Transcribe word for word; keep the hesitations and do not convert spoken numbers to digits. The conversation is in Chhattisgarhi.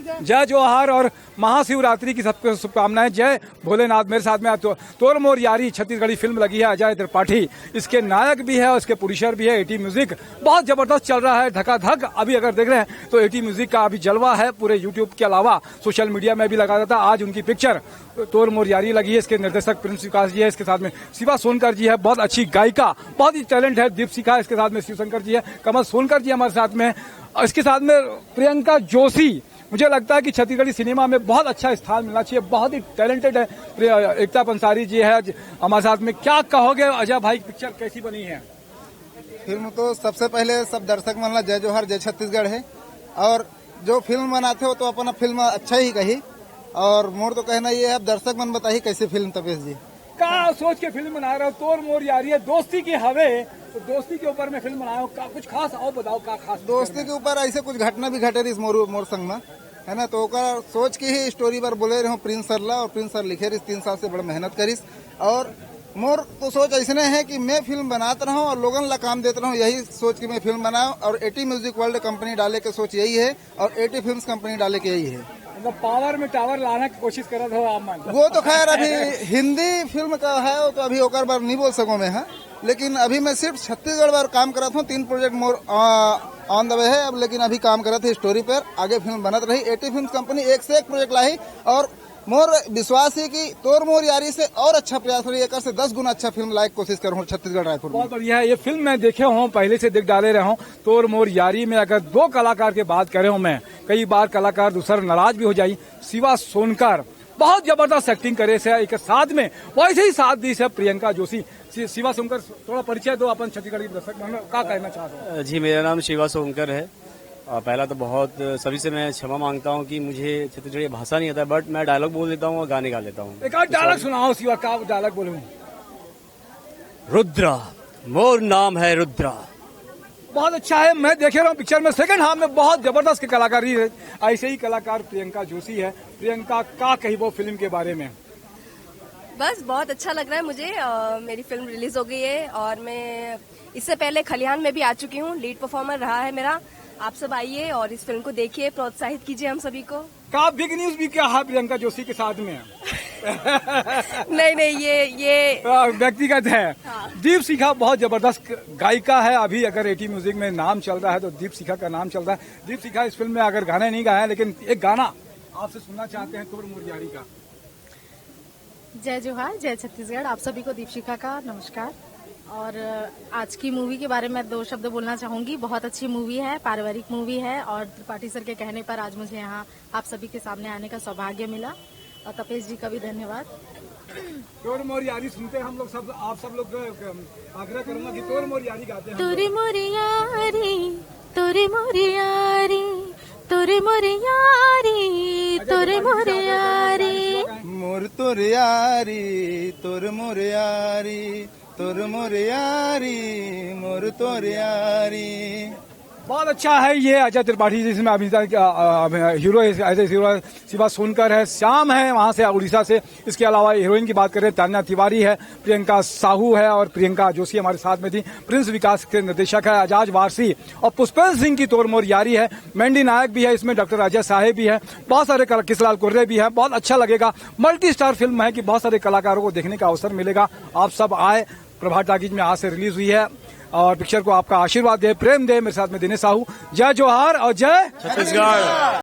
जय जोहार और महाशिवरात्रि की सबको शुभकामनाएं। जय भोलेनाथ। मेरे साथ में आज तो तोर मोर यारी छत्तीसगढ़ी फिल्म लगी है, अजय त्रिपाठी इसके नायक भी है और इसके प्रोड्यूसर भी है। एटी म्यूजिक बहुत जबरदस्त चल रहा है, धकाधक। अभी अगर देख रहे हैं तो एटी म्यूजिक का अभी जलवा है, पूरे यूट्यूब के अलावा सोशल मीडिया में भी लगा रहता है। आज उनकी पिक्चर तोर मोर यारी लगी है, इसके निर्देशक प्रिंस विकास जी है, इसके साथ में शिवा सोनकर जी है, बहुत अच्छी गायिका, बहुत ही टैलेंट है दीप शिखा, इसके साथ में शिवशंकर जी है, कमल सोनकर जी हमारे साथ में, इसके साथ में प्रियंका जोशी। मुझे लगता है कि छत्तीसगढ़ी सिनेमा में बहुत अच्छा स्थान मिलना चाहिए, बहुत ही टैलेंटेड है प्रिय-, एकता पंसारी जी है आज हमारे साथ में। क्या कहोगे अजय भाई, पिक्चर कैसी बनी है? फिल्म तो सबसे पहले सब दर्शक मन ला जय जोहार, जय छत्तीसगढ़ है। और जो फिल्म बनाते हो तो अपना फिल्म अच्छा ही कही। और मोर तो कहना ये है, अब दर्शक मन बताही कैसे फिल्म, तपेश जी। का सोच के फिल्म बना रहे हो? तोर मोर यारी है, दोस्ती की हवे, तो दोस्ती के ऊपर में फिल्म बनाए हो, का कुछ खास आओ बताओ, का खास दोस्ती के ऊपर ऐसे कुछ घटना भी घटे रही मोर, मोर संग में, है ना? तो ओकर सोच के ही स्टोरी बर बोले रहे हो प्रिंस सर ला, और प्रिंस सर लिखे रहिस, तीन साल से बड़ा मेहनत करिस। और मोर तो सोच ऐसने है कि मैं फिल्म बनात रहूं और लोगन ला काम देत रहूं, यही सोच के मैं फिल्म बनाऊं। और एटी म्यूजिक वर्ल्ड कंपनी डाले के सोच यही है, और एटी फिल्म्स कंपनी डाले के यही है। मतलब पावर में टावर लाने की कोशिश करत हो आप मन। वो तो खैर अभी हिंदी फिल्म का है, वो तो अभी ओकर बार नहीं बोल सकूं मैं, हाँ। लेकिन अभी मैं सिर्फ छत्तीसगढ़ बार काम करत हूँ, तीन project more on the way है अब, लेकिन अभी काम करत है स्टोरी पर, आगे फिल्म बनत रही। एटी फिल्म कंपनी एक से एक प्रोजेक्ट लाई, और मोर विश्वास है कि तोर मोर यारी से और अच्छा प्रयास रही, एकर से दस गुना अच्छा फिल्म लाए के कोशिश करूँ छत्तीसगढ़ रायपुर में। बहुत बढ़िया है। ये फिल्म मैं देखे हूँ, पहले से देख डाले रहे हूँ। तोर मोर यारी में अगर दो कलाकार के बात करे हूँ मैं, कई बार कलाकार दूसर नाराज भी हो जाई। शिवा सोनकर बहुत जबरदस्त एक्टिंग करे से एक साथ में, वैसे ही साथ दी से प्रियंका जोशी। शि-, शिवा सोनकर, थोड़ा परिचय दो अपन छत्तीसगढ़ के दर्शक मन का कहना चाहते हो? जी, मेरा नाम शिवा सोनकर है। अ, पहला तो बहुत, अ, सभी से मैं क्षमा मांगता हूँ कि मुझे छत्तीसगढ़ी भाषा नहीं आता, बट मैं डायलॉग बोल लेता हूँ और गाने गा लेता हूँ। एक आध डायलॉग सुनाओ शिवा, का डायलॉग बोलूँ? रुद्रा, मोर नाम है रुद्रा। बहुत अच्छा है, मैं देखे रहा हूँ पिक्चर में सेकंड हाफ में बहुत जबरदस्त की कलाकारी है। ऐसे ही कलाकार प्रियंका जोशी है। प्रियंका, का कही वो फिल्म के बारे में? बस बहुत अच्छा लग रहा है मुझे। अ, मेरी फिल्म रिलीज हो गई है और मैं इससे पहले खलिहान में भी आ चुकी हूँ, लीड परफॉर्मर रहा है मेरा। आप सब आइए और इस फिल्म को देखिए, प्रोत्साहित कीजिए हम सभी को। का बिग न्यूज भी क्या है प्रियंका जोशी के साथ में? नहीं नहीं, ये ये आ, व्यक्तिगत है। हाँ। दीप शिखा बहुत जबरदस्त गायिका है। अभी अगर एटी म्यूजिक में नाम चल रहा है तो दीप शिखा का नाम चल रहा है। दीप शिखा इस फिल्म में अगर गाना नहीं गाया है, लेकिन एक गाना आपसे सुनना चाहते हैं तोर मोर यारी का। जय जोहार, जय छत्तीसगढ़। आप सभी को दीपशिखा का नमस्कार। और अ, आज की मूवी के बारे में दो शब्द बोलना चाहूँगी। बहुत अच्छी मूवी है, पारिवारिक मूवी है और त्रिपाठी सर के कहने पर आज मुझे यहाँ आप सभी के सामने आने का सौभाग्य मिला। और तपेश जी का भी धन्यवाद। तोर मोर यारी सुनते हैं हम लोग सब, आप सब लोग को, अम, आग्रह करूंगा कि तोर मोर यारी गाते हैं हम तोरे लोग। मोर यारी, तोरे मोर यारी, तोरे मोर यारी, अच्छा, तोरे त्रिपाठी मोर जी, आप लोग यारी। गाना सुना रहे हैं। मोर तोर यारी, तोर मोर यारी, तोर मोर यारी, मोर तोर यारी। बहुत अच्छा है ये अजय त्रिपाठी, जिसमें अभिनेता, अ, अ, हीरो है, अजय हीरो है, शिवा सोनकर है, श्याम है वहाँ से उड़ीसा से। इसके अलावा हीरोइन की बात करें, तान्या तिवारी है, प्रियंका साहू है और प्रियंका जोशी हमारे साथ में थी। प्रिंस विकास के निर्देशक है अजाज वारसी और पुष्पेंद्र सिंह की तोर मोर यारी है। मैंडी नायक भी है इसमें, डॉक्टर अजय साहे भी है, बहुत सारे कला-, किसलाल कुर्रे भी है। बहुत अच्छा लगेगा, मल्टी स्टार फिल्म है कि बहुत सारे कलाकारों को देखने का अवसर मिलेगा। आप सब आए, प्रभात टाकीज में आज से रिलीज हुई है और पिक्चर को आपका आशीर्वाद दे, प्रेम दे। मेरे साथ में दिनेश साहू। जय जोहार और जय छत्तीसगढ़।